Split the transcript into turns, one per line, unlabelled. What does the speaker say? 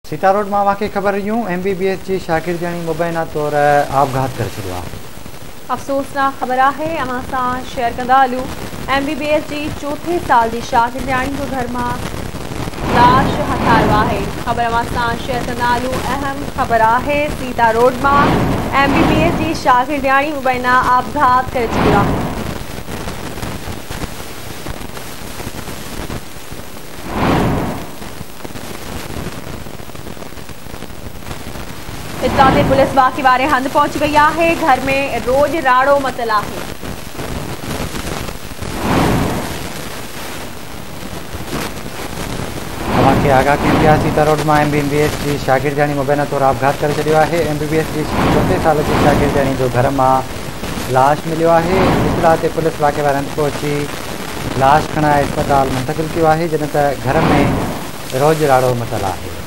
Sita road مان اوهان کي خبر ڏيون ايم بي بي ايس جي شاگردياڻي مبينا طور آپگهات ڪري ڇڏيو آهي.
افسوسناڪ خبر آهي اوهان سان شيئر ڪندا هلون ايم بي بي ايس جي چوٿين سال جي شاگردياڻي جو گهر مان لاش هٿ آيو آهي خبر اوهان سان شيئر ڪندا هلون اهم خبر آهي سيتا روڊ مان ايم بي بي ايس جي شاگردياڻي مبينا آپگهات ڪري ڇڏيو آهي. اطلاع تي پوليس واقعي واري هنڌ پهچي وئي آهي، گهر ۾ روڄ راڙو متل آهي.
اوهان کي آگاهه ڪيون پيا سيتا روڊ مان ايم بي بي ايس جي شاگردياڻي مبينا طور آپگهات ڪري ڇڏيو آهي، ايم بي بي ايس جي چوٿين سال جي شاگردياڻي جو گهر مان لاش مليو آهي، اطلاع تي پوليس واقعي واري هنڌ پهچي لاش کڻائي اسپتال منتقل ڪيو آهي، جڏهن ته گهر ۾ روڄ راڙو متل آهي.